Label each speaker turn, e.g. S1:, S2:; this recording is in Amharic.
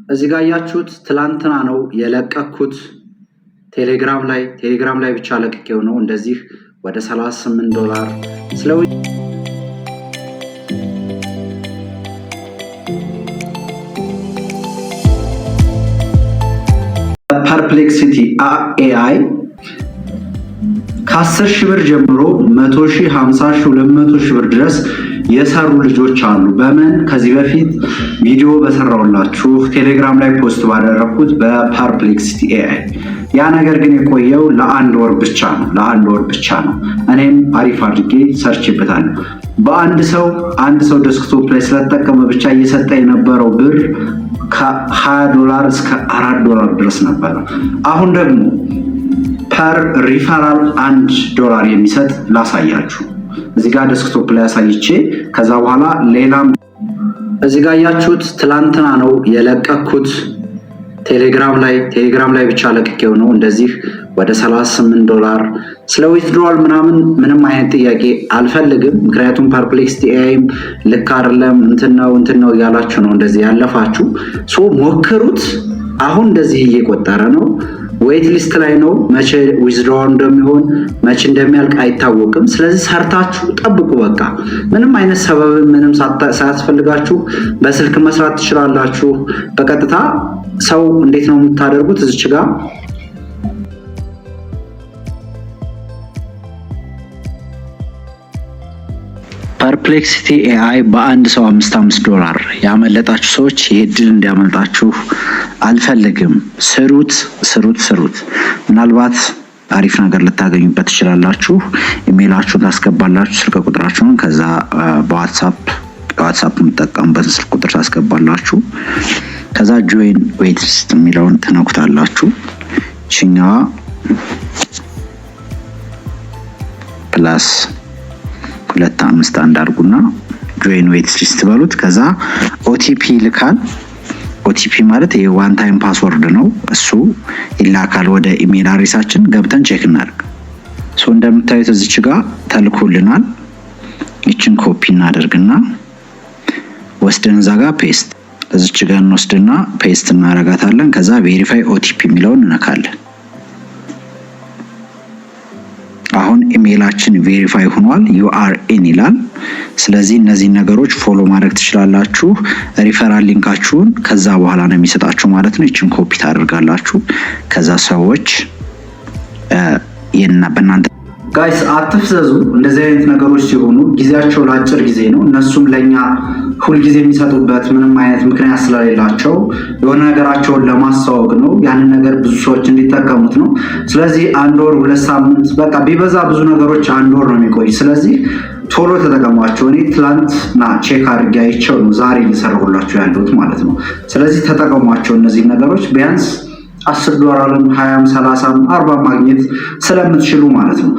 S1: እዚህ ጋር ያያችሁት ትላንትና ነው የለቀኩት። ቴሌግራም ላይ ብቻ ለቅቄው ነው እንደዚህ ወደ 38 ዶላር ስለ Perplexity AI ከ10 ሺህ ብር ጀምሮ 100 ሺህ፣ 50 ሺህ፣ 200 ሺህ ብር ድረስ የሰሩ ልጆች አሉ። በምን? ከዚህ በፊት ቪዲዮ በሰራሁላችሁ፣ ቴሌግራም ላይ post ባደረኩት በ Perplexity AI። ያ ነገር ግን የቆየው ለአንድ ወር ብቻ ነው። ለአንድ ወር ብቻ ነው። እኔም አሪፍ አድርጌ ሰርቼበታለሁ። በአንድ ሰው፣ አንድ ሰው desktop ላይ ስለተጠቀመ ብቻ እየሰጠ የነበረው ብር ከ20 ዶላር እስከ 4 ዶላር ድረስ ነበረ። አሁን ደግሞ per referral 1 ዶላር የሚሰጥ ላሳያችሁ። እዚህ ጋር desktop ላይ አሳይቼ ከዛ በኋላ ሌላም። እዚህ ጋር ያያችሁት ትላንትና ነው የለቀኩት። ቴሌግራም ላይ ብቻ ለቅቄው ነው እንደዚህ ወደ 38 ዶላር። ስለ withdrawal ምናምን ምንም አይነት ጥያቄ አልፈልግም። ምክንያቱም Perplexity AI ም ልክ አይደለም፣ እንትን ነው እንትን ነው እያላችሁ ነው እንደዚህ ያለፋችሁ። So ሞክሩት። አሁን እንደዚህ እየቆጠረ ነው። Wait list ላይ ነው። መቼ withdraw እንደሚሆን፣ መቼ እንደሚያልቅ አይታወቅም። ስለዚህ ሰርታችሁ ጠብቁ። በቃ ምንም አይነት ሰበብ ምንም ሳያስፈልጋችሁ በስልክ መስራት ትችላላችሁ። በቀጥታ ሰው እንዴት ነው የምታደርጉት? እዚች ጋር Perplexity AI በአንድ ሰው 5 5 ዶላር። ያመለጣችሁ ሰዎች ይህ እድል እንዲያመልጣችሁ አልፈልግም። ስሩት፣ ስሩት፣ ስሩት። ምናልባት አሪፍ ነገር ልታገኙበት ትችላላችሁ። ኢሜይላችሁን ታስገባላችሁ፣ ስልክ ቁጥራችሁን፣ ከዛ በ WhatsApp የምትጠቀሙበትን ስልክ ቁጥር ታስገባላችሁ። ከዛ join waitlist የሚለውን ትነኩታላችሁ። ችኛዋ +251 አድርጉና join waitlist በሉት። ከዛ OTP ይልካል። OTP ማለት የ one time password ነው። እሱ ይላካል ወደ email address ኣችን፣ ገብተን check እናድርግ። So እንደምታዩት እዚች ጋር ተልኮልናል። ይችን ኮፒ እናደርግና ወስደን እዛ ጋር paste፣ እዚች ጋር እንወስድና paste እናረጋታለን። ከዛ verify OTP የሚለውን እንነካለን። አሁን email ኣችን verify ሆኗል። You are in ይላል። ስለዚህ እነዚህን ነገሮች follow ማድረግ ትችላላችሁ። Referral link ኣችሁን ከዛ በኋላ ነው የሚሰጣችሁ ማለት ነው። ይችን ኮፒ ታደርጋላችሁ። ከዛ ሰዎች በእናንተ
S2: Guys፣ አትፍዘዙ። እንደዚህ አይነት ነገሮች ሲሆኑ ጊዜያቸው ለአጭር ጊዜ ነው። እነሱም ለእኛ ሁልጊዜ የሚሰጡበት ምንም አይነት ምክንያት ስለሌላቸው የሆነ ነገራቸውን ለማስተዋወቅ ነው። ያንን ነገር ብዙ ሰዎች እንዲጠቀሙት ነው። ስለዚህ አንድ ወር፣ 2 ሳምንት፣ በቃ ቢበዛ ብዙ ነገሮች አንድ ወር ነው የሚቆይ። ስለዚህ ቶሎ ተጠቀሟቸው። እኔ ትላንትና check አድርጌ አይቼው ነው ዛሬ እየሰራሁላችሁ ያለሁት ማለት ነው። ስለዚህ ተጠቀሟቸው እነዚህ ነገሮች፣ ቢያንስ 10 ዶላርም 20ም 30ም 40 ማግኘት ስለምትችሉ ማለት ነው።